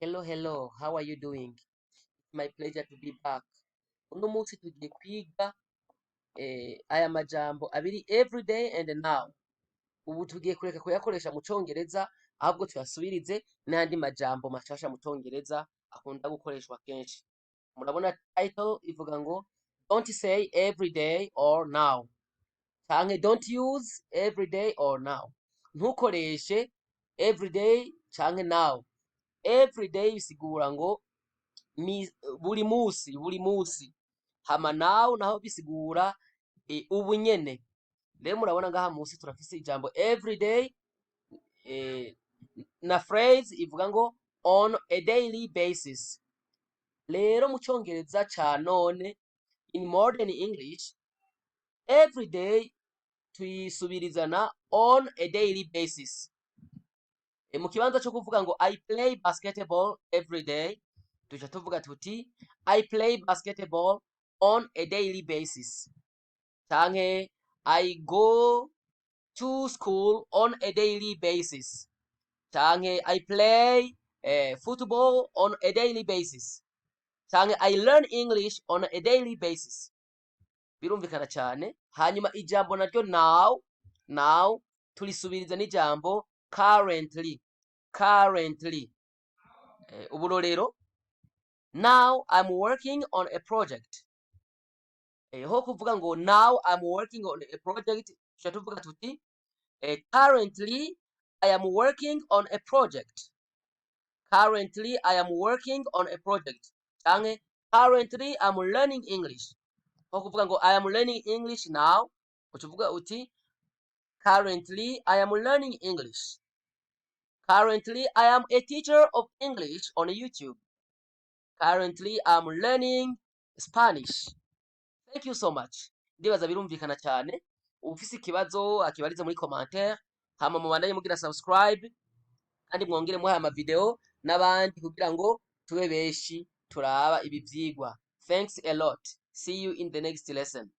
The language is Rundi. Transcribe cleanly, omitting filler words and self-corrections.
Hello, hello, how are you doing? It's my pleasure to be back. Uno munsi tugiye kwiga aya majambo abiri, everyday and now. Ubu tugiye kureka kuyakoresha mu Congereza, ahubwo tuyasubirize n'ayandi majambo mashasha mu Congereza akunda gukoreshwa kenshi. Murabona title ivuga ngo "Don't say everyday or now" canke "Don't use everyday or now". Ntukoreshe everyday canke now. Everyday bisigura ngo ni buri musi, buri musi. Hama now naho bisigura ubu nyene. Rero murabona ngaha musi turafise ijambo everyday na phrase ivuga ngo "on a daily basis". Rero mu Congereza ca none, in modern English, everyday tuyisubirizana on a daily basis. Mu kibanza co kuvuga ngo "I play basketball every day", tuca tuvuga tuti "I play basketball on a daily basis", canke "I go to school on a daily basis", canke "I play football on a daily basis", canke "I learn English on a daily basis". Birumvikana cyane. Hanyuma ijambo naryo now, now turisubiriza n'ijambo currently, currently. Uburorero: "Now I'm working on a project". Ho kuvuga ngo "Now I'm working on a project", tuca tuvuga tuti "Currently I am working on a project". "Currently I am working on a project", canke "Currently I'm learning English". Ho kuvuga ngo "I am learning English now", uca uvuga uti "Currently I am learning English". "Currently, I am a teacher of English on YouTube". "Currently, I'm learning Spanish". Thank you so much. Ndibaza birumvikana cyane. Ufise ikibazo akibarize muri commentaire, hama mubandanye mugira subscribe kandi mwongere muhaye ama video n'abandi kugira ngo tube benshi turaba ibi vyigwa. Thanks a lot. See you in the next lesson.